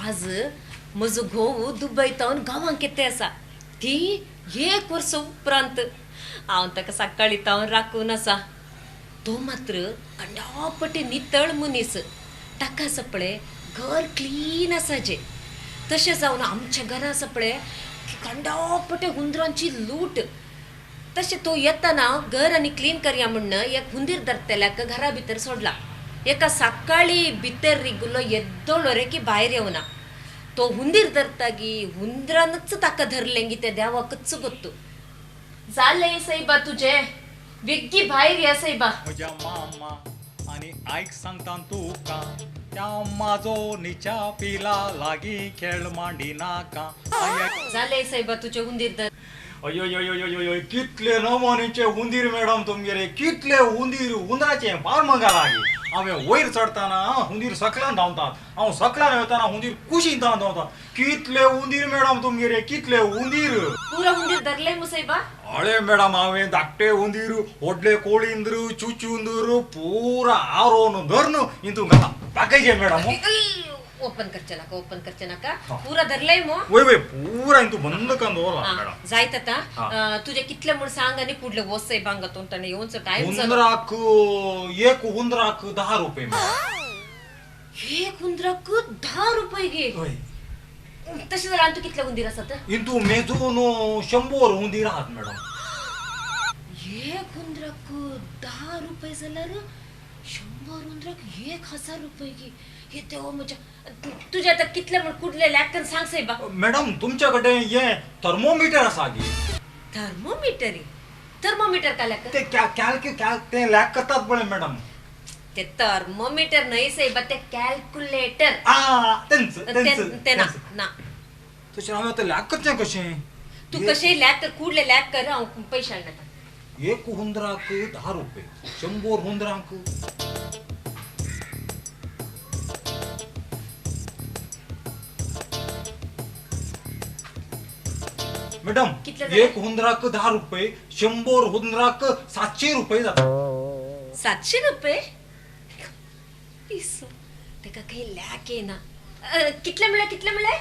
आज म्हजो घोव दुबय तावन गांवांक येते आसा ती एक वर्स उपरांत हांव ताका सकाळी तावन राखून आसा. तो मात्र कंडापटे नितळ मनीस. ताका सपळे घर क्लीन आसाचें. तशें जावन आमच्या घरा सपळे कंडापटे हुंदरांची लूट. तशें तो येताना घर आनी क्लीन करया म्हण्ण एक हुंदीर धरतल्याक घरा भितर सोडला. एका सकाळी भितर रिगुलो येद्दोळो रे की भायर येवना. तो हुंदीर धरतागी हुंदरानच ताका धरलें गी ते देवाकच गोत्तू. जालें सायबा तुजें, बेग्गी भायर या सायबा. म्हज्या मामा आनी आईक सांगता तुका त्या म्हाजो निच्या पिला लागीं खेळ मांडी नाका. जालें सायबा तुजें हुंदीर धर. अयो यो यो यो यो कितले नमोनीचे हुंदीर मॅडम तुमगेले, कितले हुंदीर. हुंदराचे फार्म लागीं हांवें वयर चडटना हुंदीर सकल्यान धांवतात, हांव सकल्यान वतना हुंदीर कुशीन धांवतात. कितले हुंदीर मॅडम तुमगेले, कितले हुंदीर. पुरा हुंदीर धरले मु सायबा? अळे मॅडम हांवें धाकटे हुंदीर, व्हडले कोळिंद्र, चुचुंदर पुरा आरोवन धरून हितून घाला. दाखयचे मॅडम? ओपन करचे नाका, ओपन करचे नाका. पुरा धरलंय मो? वय वय पुरा हितून बंद करून दवरला मॅडम. जायत आतां तुजे कितले म्हूण सांग आनी फुडले वच सायबा हांगा तोंड येवचो टायम जालो. हुंदराक एक हुंदराक 10 रुपये. एक हुंदराक 10 रुपये गे? तशें जाल्यार आनी तूं कितले हुंदीर आसात? इंतू मेजून 100 हुंदीर आहात मॅडम. एक हुंदराक 10 रुपये जाल्यार 100 हुंदराक 1000 रुपये गे. हे देवा म्हज्या. तुजे आतां कितले म्हूण कुडले लेखन सांग सायबा. मॅडम तुमच्या कडेन हें थर्मोमिटर आसा गे? थर्मोमिटर? थर्मोमिटर काय लेख? ते ते लॅक करतात पळय मॅडम. ते थर्मोमिटर न्हय सायबा, ते कॅल्क्युलेटर. तेंच ते ना ना. तशें हांवें आतां लॅक करचें कशें? तूं कशें लॅक कर, कुडले लॅक कर, हांव पयशे हाडना. एक हुंदराक 10 रुपये, 100 हुंदरांक. मॅडम एक हुंदराक 10 रुपये, 100 हुंदराक 700 रुपये जाता. 700 रुपये? पिसो, तेका काही लॅक येना. कितले म्हळ्यार कितले म्हळ्यार?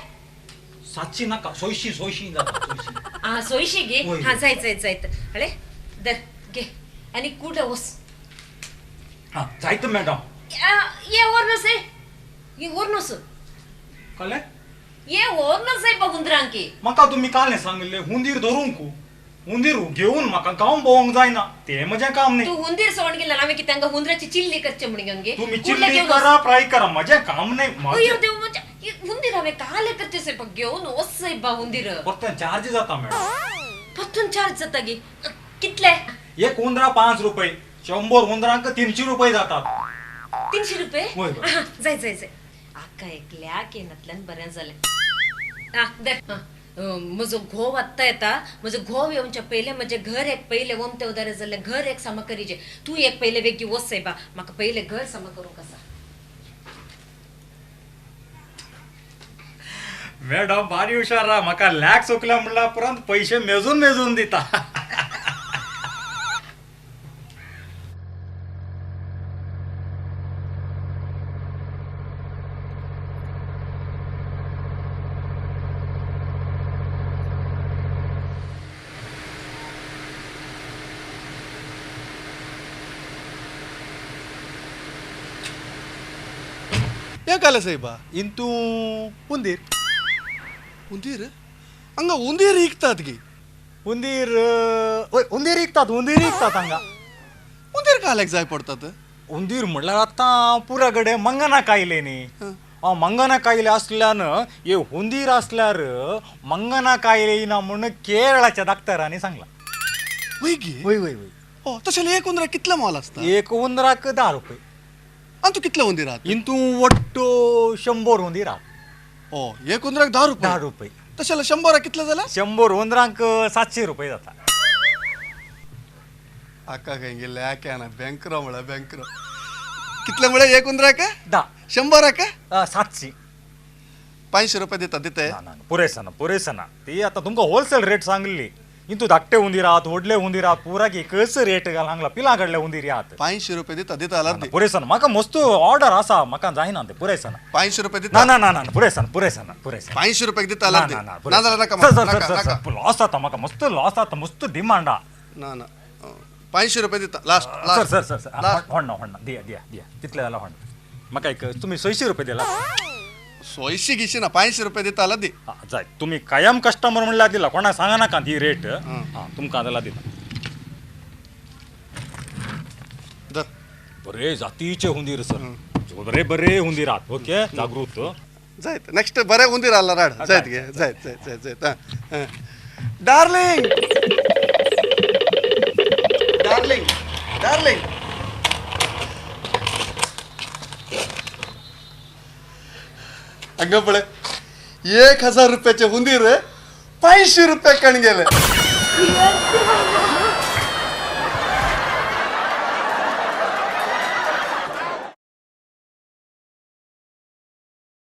700 नाका, 600 600 जाता. आं 600 गे? हां जायत जायत जायत. अळे धर घे आनी कुडे वच. हां जायत मॅडम. ये व्हर न्हू, ये व्हर न्हू. कळ्ळें? ये व्हर न्हू हुंदरांकी. म्हाका तुमी काल सांगिल्लें हुंदीर धरूंक, हुंदीर घेवन म्हाका गांव भोंवंक जायना, तें म्हजें काम न्ही. तूं हुंदीर सोडून गेला हांवें कितें हांगा हुंदराची चिल्ली करचें म्हूण घेवन गे? तुमी चिल्ली करा, फ्राय करा, म्हजें काम न्ही. अयो देव म्हज्या, हुंदीर हांवें काल करचें सायबा, घेवन वच सायबा हुंदीर. परतून चार्ज जाता मॅडम. परतून चार्ज जाता गे? कितले? एक हुंदरा 5 रुपये, 100 हुंदरांक 300 रुपये जातात. 300 रुपये? जाय जाय जाय. आका एकल्याक येनातल्यान बरें जालें. आं धर. म्हजो घोव आत्तां येता. म्हजो घोव येवच्या पयलें म्हजें घर एक पयलें ओमतें उदारें जाल्लें घर एक सामा करीजे. तूं एक पयलें बेगी वच सायबा, म्हाका पयलें घर सामा करूंक आसा. मॅडम भारी हुशार आहा, म्हाका लॅक चुकल्या म्हणल्यार उपरांत पयशे मेजून मेजून दिता. काले साहेबा इंतू हुंदीर. हुंदीर हांगा हुंदीर विकतात गी? हुंदीर वय हुंदीर विकतात, हुंदीर विकतात हांगा. हुंदीर काल्याक जाय पडतात? हुंदीर म्हणल्यार आतां पुरा कडेन मंगना कायले न्ही. मंगना कायले आसल्यान हे हुंदीर आसल्यार मंगना कायले येना म्हूण केरळाच्या डॉक्टरांनी सांगलां. वय गे? वय वय वय. तशें एक हुंदराक कितले मोल आसता? एक हुंदराक 10 रुपये. आनी तूं कितले हुंदीर आहात? इंतू वट्ट 100 हुंदीर आहात. एक हुंदराक 10 रुपये? 10 रुपये. तशें जाल्यार 100 कितले जाल्यार? 100 हुंदरांक 700 रुपये जाता. आका खंय गेल्ले आक्या ना बँकरो म्हळ्यार बँकरो. कितले म्हळ्यार एक हुंदराक 10, 100 700. 500 रुपये दिता दिते? ना ना पुरेसना पुरेसना. ती आतां तुमकां होलसेल रेट सांगली. इंतू धाकटे हुंदीर आहात, व्हडले हुंदीर आहात, पुराक एकच रेट घाल हांगला पिलां कडले हुंदीर आहात. 500 रुपये दिता, दिता जाल्यार दी. पुरेसना, म्हाका मस्त ऑर्डर आसा, म्हाका जायना ते, पुरेसना. 500 रुपये ना. दिता. ना ना ना, पुरेसना पुरेसना पुरेसना. 500 रुपये दिता ना. जाल्यार दी. ना ना. ना जाल्यार नाका. सर सर नाका. सर. नाका. सर, लॉस जाता म्हाका, मस्त लॉस जाता, मस्त डिमांड आ. ना ना, 500 रुपये दिता last. Sir. Last. Sir sir sir. Last. होण्णा होण्णा, दिया दिया दिया, तितले जाल्यार होण्णा. म्हाका एक तुमी 600 रुपये दिला. सोयशी गिशी ना, 500 रुपये दिता जाल्यार दी. हा, जाय, तुमी कायम कस्टमर म्हणल्यार दिला. कोणाक सांगा नाका ही रेट. हा, तुमकां जाल्यार दिता. धर. बरे जातीचे हुंदीर सर, बरे बरे हुंदीर आहात. ओके, जागृत. जायत, नेक्स्ट बरे उंदीर आला राड. जायत गे, जायत जायत जायत जायत. हां, डार्लिंग डार्लिंग डार्लिंग, अगं पळे, 1000 रुपयाचे उंदीर 500 रुपये कण गेले.